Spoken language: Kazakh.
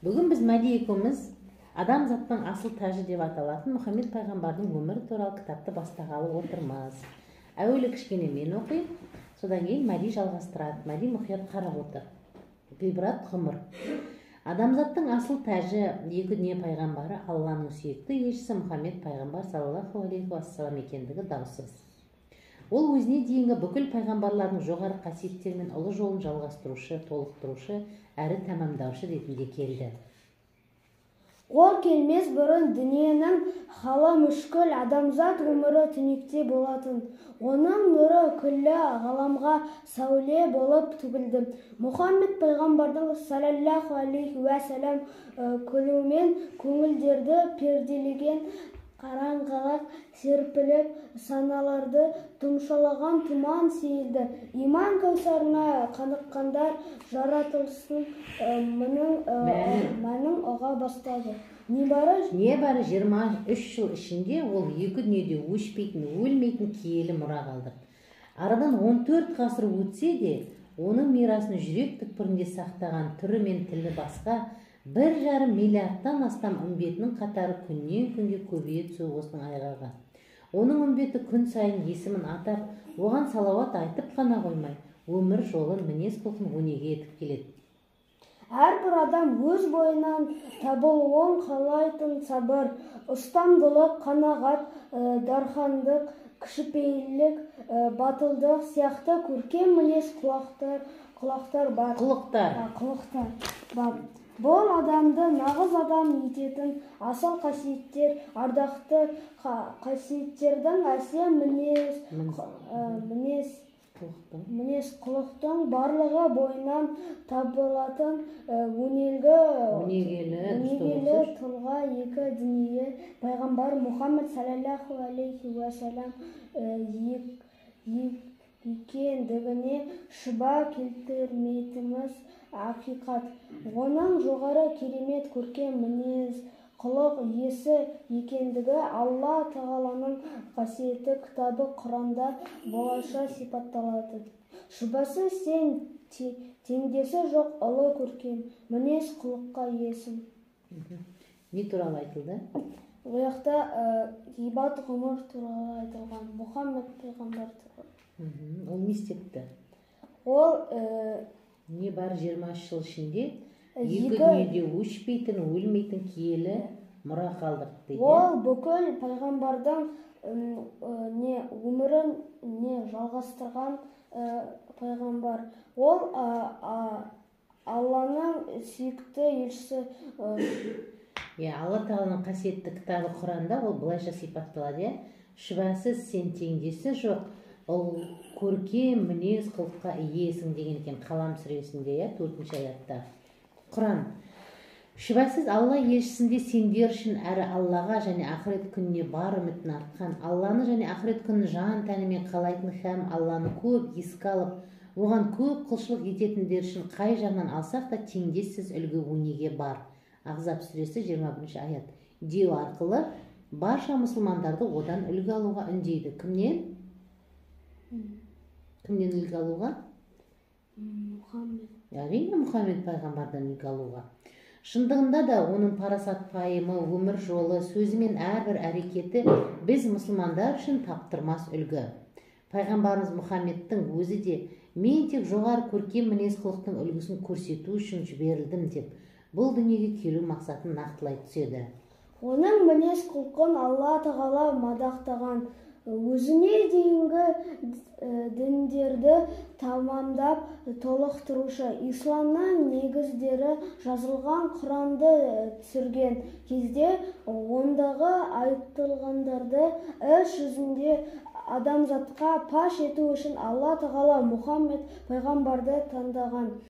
Бүгін біз Мәди екеуміз адамзаттың асыл тәжі деп аталатын Мұхаммед пайғамбардың өмірі туралы кітапты бастағалы отырмыз. Әуелі кішкене мен оқимын, содан кейін Мәди жалғастырады. Мәди мұқият қарап отыр. Ғибрат ғұмыр. Адамзаттың асыл тәжі, екі дүние пайғамбары, Алланың сүйікті елшісі Мұхаммед пайғамбар саллаллаху алейхи уассалам екендігі даусыз. Ол өзіне дейінгі бүкіл пайғамбарлардың жоғары қасиеттері мен ұлы жолын жалғастырушы, толықтырушы, әрі тәмамдаушы ретінде келді. Ол келмес бұрын дүниенің халы мүшкіл, адамзат өмірі түнекте болатын. Оның нұры күллі ғаламға сәуле болып төгілді. Мұхаммед пайғамбардың саллаллаху алейхи уәссалам келуімен көңілдерді перделеген қараңғылық серпіліп, саналарды тұмшалаған тұман сейілді. Иман кәусарына қаныққандар жаратылыстың мәнін ұға бастады. Небары 23 жыл ішінде ол екі дүниеде өшпейтін, өлмейтін киелі мұра қалдырды. Арадан 14 ғасыр өтсе де, оның мирасын жүрек түкпірінде сақтаған түрі мен тілі басқа 1,5 миллиардтан астам үмбетінің қатары күннен күнге көбейе түсуі осының айғағы. Оның үмбеті күн сайын есімін атап, оған салауат айтып қана қоймай, өмір жолын, мінез құлқын өнеге етіп келеді. Әрбір адам өз бойынан табылуын қалайтын сабыр, ұстамдылық, қанағат, дархандық, кішіпейілдік, батылдық сияқты көркем мінез құлақтар бар. Құлықтар бар. Бұл адамды нағыз адам ететін асыл қасиеттер, ардақты қасиеттердің әсем мінез құлықтың барлығы бойынан табылатын өнегелі тұлға екі дүние пайғамбар Мұхаммед саллаллаху алейхи уассалам екендігіне шүбә келтірмейтініміз ақиқат. Оның жоғары керемет көркем мінез құлық иесі екендігі Алла Тағаланың қасиетті кітабы Құранда былайша сипатталады. Шүбәсіз сен теңдесі жоқ ұлы көркем мінез құлыққа иесің. Не туралы айтылды? Ол жақта ғибат ғұмыр туралы айтылған, Мұхаммед пайғамбар туралы. Ол не істепті? Ол небары 23 жыл ішінде екі дүниеде өшпейтін, өлмейтін киелі мұра қалдырды дейді. Ол бүкіл пайғамбардың өмірін жалғастырған пайғамбар. Ол Алланың сүйікті елшісі. Алла Тағаланың қасиетті кітабы Құранда ол былайша сипатталады. Шүбәсіз сен теңдесі жоқ, ол көркем мінез құлыққа иесің деген екен Қалам сүресінде, 4-ші аятта. Құран. Шүбәсіз Алла елшісінде сендер үшін әрі Аллаға және ақырет күніне бар үмітін артқан, Алланы және ақырет күнін жан тәнімен қалайтын һәм Алланы көп еске алып, оған көп құлшылық ететіндер үшін қай жағынан алсақ та теңдессіз үлгі өнеге бар. Ахзаб сүресі 21-ші аят. Деу арқылы барша мұсылмандарды одан үлгі алуға үндейді. Кімнен? Кімнен үлгі алуға? Мұхаммед. Әрине, Мұхаммед пайғамбардан үлгі алуға. Шындығында да оның парасат пайымы, өмір жолы, сөзі мен әрбір әрекеті біз мұсылмандар үшін таптырмас үлгі. Пайғамбарымыз Мұхаммедтің өзі де мен тек жоғары көркем мінез құлықтың үлгісін көрсету үшін жіберілдім деп бұл дүниеге келу мақсатын нақтылай түседі. Оның мінез құлқын Алла Тағала мадақтаған. Өзіне дейінгі діндерді тамамдап толықтырушы, исламның негіздері жазылған Құранды түсірген кезде ондағы айтылғандарды іс жүзінде адамзатқа паш ету үшін Алла Тағала Мұхаммед пайғамбарды таңдаған.